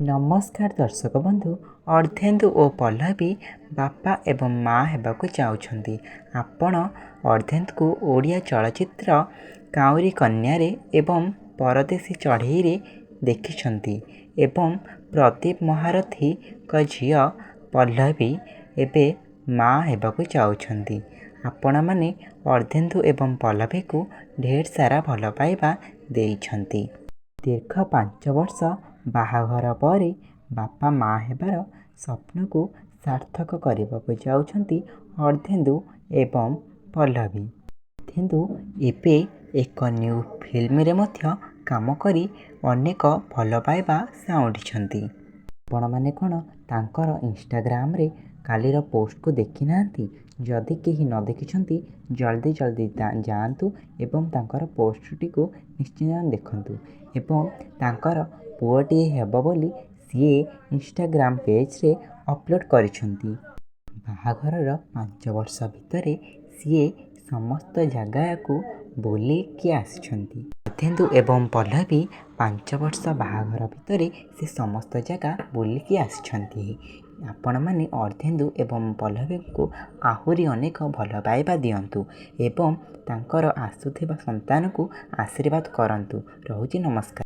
ନମସ୍କାର ଦର୍ଶକ ବନ୍ଧୁ, ଅର୍ଦ୍ଧେନ୍ଦୁ ଓ ପଲ୍ଲବୀ ବାପା ଏବଂ ମା ହେବାକୁ ଯାଉଛନ୍ତି। ଆପଣ ଅର୍ଦ୍ଧେନ୍ଦୁଙ୍କୁ ଓଡ଼ିଆ ଚଳଚ୍ଚିତ୍ର କାଉଁରୀ କନ୍ୟାରେ ଏବଂ ପରଦେଶୀ ଚଢ଼େଇରେ ଦେଖିଛନ୍ତି ଏବଂ ପ୍ରଦୀପ ମହାରଥୀଙ୍କ ଝିଅ ପଲ୍ଲବୀ ଏବେ ମା ହେବାକୁ ଯାଉଛନ୍ତି। ଆପଣମାନେ ଅର୍ଦ୍ଧେନ୍ଦୁ ଏବଂ ପଲ୍ଲବୀକୁ ଢେର ସାରା ଭଲ ପାଇବା ଦେଇଛନ୍ତି। ଦୀର୍ଘ 5 ବର୍ଷ ବାହାଘର ପରେ ବାପା ମା ହେବାର ସ୍ୱପ୍ନକୁ ସାର୍ଥକ କରିବାକୁ ଯାଉଛନ୍ତି ଅର୍ଦ୍ଧେନ୍ଦୁ ଏବଂ ପଲ୍ଲବୀ। ଅର୍ଦ୍ଧେନ୍ଦୁ ଏବେ ଏକ ନ୍ୟୁ ଫିଲ୍ମରେ ମଧ୍ୟ କାମ କରି ଅନେକ ଭଲ ପାଇବା ସାଉଁଟିଛନ୍ତି। ଆପଣମାନେ କ'ଣ ତାଙ୍କର ଇନଷ୍ଟାଗ୍ରାମରେ କାଲିର ପୋଷ୍ଟକୁ ଦେଖିନାହାନ୍ତି? ଯଦି କେହି ନ ଦେଖିଛନ୍ତି, ଜଲ୍ଦି ଜଲ୍ଦି ଯାଆନ୍ତୁ ଏବଂ ତାଙ୍କର ପୋଷ୍ଟଟିକୁ ନିଶ୍ଚୟ ଦେଖନ୍ତୁ ଏବଂ ତାଙ୍କର ପୁଅଟିଏ ହେବ ବୋଲି ସିଏ ଇନଷ୍ଟାଗ୍ରାମ ପେଜରେ ଅପଲୋଡ଼ କରିଛନ୍ତି। ବାହାଘରର 5 ବର୍ଷ ଭିତରେ ସିଏ ସମସ୍ତ ଜାଗାକୁ ବୁଲିକି ଆସିଛନ୍ତି। ଅର୍ଦ୍ଧେନ୍ଦୁ ଏବଂ ପଲ୍ଲବୀ 5 ବର୍ଷ ବାହାଘର ଭିତରେ ସେ ସମସ୍ତ ଜାଗା ବୁଲିକି ଆସିଛନ୍ତି। ଆପଣମାନେ ଅର୍ଦ୍ଧେନ୍ଦୁ ଏବଂ ପଲ୍ଲବୀଙ୍କୁ ଆହୁରି ଅନେକ ଭଲ ପାଇବା ଦିଅନ୍ତୁ ଏବଂ ତାଙ୍କର ଆସୁଥିବା ସନ୍ତାନକୁ ଆଶୀର୍ବାଦ କରନ୍ତୁ। ରହୁଛି, ନମସ୍କାର।